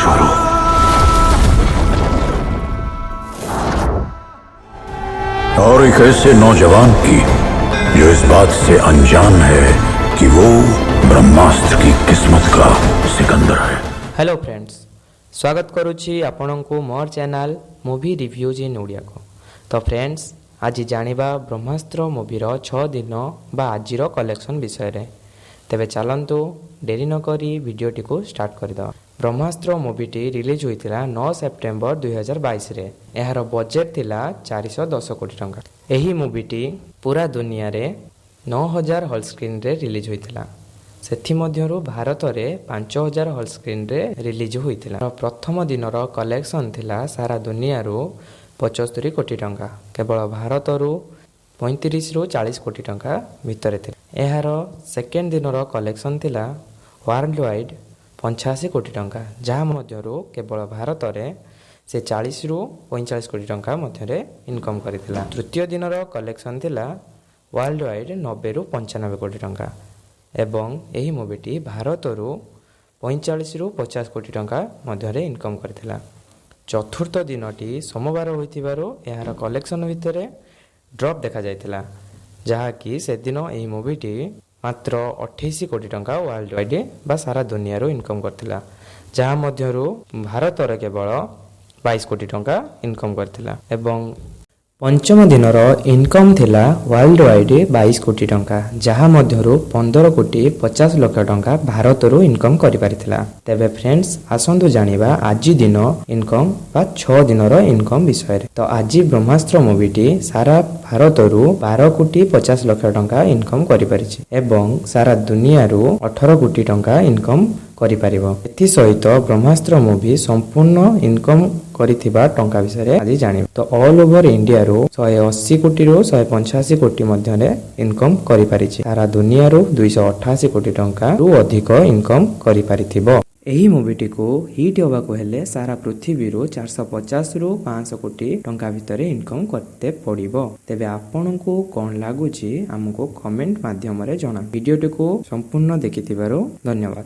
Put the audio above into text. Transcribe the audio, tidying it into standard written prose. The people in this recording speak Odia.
शुरू। और एक ऐसे नौजवान की जो इस बात से अनजान है कि वो ब्रह्मास्त्र की किस्मत का सिकंदर है। ହ୍ୟାଲୋ ଫ୍ରେଣ୍ଡସ୍, ସ୍ୱାଗତ କରୁଛି ଆପଣଙ୍କୁ ମୋର ଚ୍ୟାନେଲ୍ ମୁଭି ରିଭ୍ୟୁଜ୍ ଇନ୍ ଓଡ଼ିଆକୁ। ତ ଫ୍ରେଣ୍ଡସ୍, ଆଜି ଜାଣିବା ବ୍ରହ୍ମାସ୍ତ୍ର ମୁଭିର 6 ଦିନ ବା ଆଜିର କଲେକ୍ସନ୍ ବିଷୟରେ। ତେବେ ଚାଲନ୍ତୁ, ଡେରି ନକରି ଭିଡ଼ିଓଟିକୁ ଷ୍ଟାର୍ଟ କରିଦେବା। ବ୍ରହ୍ମାସ୍ତ୍ର ମୁଭିଟି ରିଲିଜ୍ ହୋଇଥିଲା 9 ସେପ୍ଟେମ୍ବର 2022ରେ। ଏହାର ବଜେଟ୍ ଥିଲା 410 କୋଟି ଟଙ୍କା। ଏହି ମୁଭିଟି ପୁରା ଦୁନିଆରେ 9000 ହଲ୍ ସ୍କ୍ରିନ୍ରେ ରିଲିଜ୍ ହୋଇଥିଲା। ସେଥିମଧ୍ୟରୁ ଭାରତରେ 5000 ହଲ୍ ସ୍କ୍ରିନ୍ରେ ରିଲିଜ୍ ହୋଇଥିଲା। ପ୍ରଥମ ଦିନର କଲେକ୍ସନ୍ ଥିଲା ସାରା ଦୁନିଆରୁ 75 କୋଟି ଟଙ୍କା। କେବଳ ଭାରତରୁ 35ରୁ 40 କୋଟି ଟଙ୍କା ଭିତରେ ଥିଲା। ଏହାର ସେକେଣ୍ଡ ଦିନର କଲେକ୍ସନ୍ ଥିଲା ୱାର୍ଲଡ ୱାଇଡ୍ 85 କୋଟି ଟଙ୍କା, ଯାହା ମଧ୍ୟରୁ କେବଳ ଭାରତରେ ସେ 40ରୁ 45 କୋଟି ଟଙ୍କା ମଧ୍ୟରେ ଇନକମ୍ କରିଥିଲା। ତୃତୀୟ ଦିନର କଲେକ୍ସନ୍ ଥିଲା ୱାର୍ଲଡ ୱାଇଡ୍ 90ରୁ 95 କୋଟି ଟଙ୍କା ଏବଂ ଏହି ମୁଭିଟି ଭାରତରୁ 45ରୁ 50 କୋଟି ଟଙ୍କା ମଧ୍ୟରେ ଇନକମ୍ କରିଥିଲା। ଚତୁର୍ଥ ଦିନଟି ସୋମବାର ହୋଇଥିବାରୁ ଏହାର କଲେକ୍ସନ୍ ଭିତରେ ଡ୍ରପ୍ ଦେଖାଯାଇଥିଲା, ଯାହାକି ସେଦିନ ଏହି ମୁଭିଟି ମାତ୍ର 28 କୋଟି ଟଙ୍କା ୱାର୍ଲଡ ୱାଇଡ୍ ବା ସାରା ଦୁନିଆରୁ ଇନକମ୍ କରିଥିଲା, ଯାହା ମଧ୍ୟରୁ ଭାରତରେ କେବଳ 22 କୋଟି ଟଙ୍କା ଇନକମ୍ କରିଥିଲା। ଏବଂ ପଞ୍ଚମ ଦିନର ଇନକମ୍ ଥିଲା ୱାର୍ଲଡ ୱାଇଡ୍ 22 କୋଟି ଟଙ୍କା, ଯାହା ମଧ୍ୟରୁ 15 କୋଟି 50 ଲକ୍ଷ ଟଙ୍କା ଭାରତରୁ ଇନକମ୍ କରିପାରିଥିଲା। ତେବେ ଫ୍ରେଣ୍ଡସ୍, ଆସନ୍ତୁ ଜାଣିବା ଆଜି ଦିନ ଇନକମ୍ ବା 6 ଦିନର ଇନକମ୍ ବିଷୟରେ। ତ ଆଜି ବ୍ରହ୍ମାସ୍ତ୍ର ମୁଭିଟି ସାରା ଭାରତରୁ 12 କୋଟି 50 ଲକ୍ଷ ଟଙ୍କା ଇନକମ୍ କରିପାରିଛି ଏବଂ ସାରା ଦୁନିଆରୁ 18 କୋଟି ଟଙ୍କା ଇନକମ୍ କରିପାରିବ। ଏଥିସହିତ ବ୍ରହ୍ମାସ୍ତ୍ର ମୁଭି ସମ୍ପୂର୍ଣ୍ଣ ଇନକମ୍ କରିଥିବା ଟଙ୍କା ବିଷୟରେ ଆଜି ଜାଣିବା। ତ ଅଲ୍ ଓଭର ଇଣ୍ଡିଆରୁ 180 କୋଟିରୁ 185 କୋଟି ମଧ୍ୟରେ ଇନକମ୍ କରିପାରିଛି। ସାରା ଦୁନିଆରୁ 288 କୋଟି ଟଙ୍କାରୁ ଅଧିକ ଇନକମ୍ କରିପାରିଥିବ। ଏହି ମୁଭିଟିକୁ ହିଟ୍ ହେବାକୁ ହେଲେ ସାରା ପୃଥିବୀରୁ 450ରୁ 500 କୋଟି ଟଙ୍କା ଭିତରେ ଇନକମ୍ କରତେ ପଡ଼ିବ। ତେବେ ଆପଣଙ୍କୁ କ'ଣ ଲାଗୁଛି, ଆମକୁ କମେଣ୍ଟ ମାଧ୍ୟମରେ ଜଣା। ଭିଡ଼ିଓଟିକୁ ସମ୍ପୂର୍ଣ୍ଣ ଦେଖିଥିବାରୁ ଧନ୍ୟବାଦ।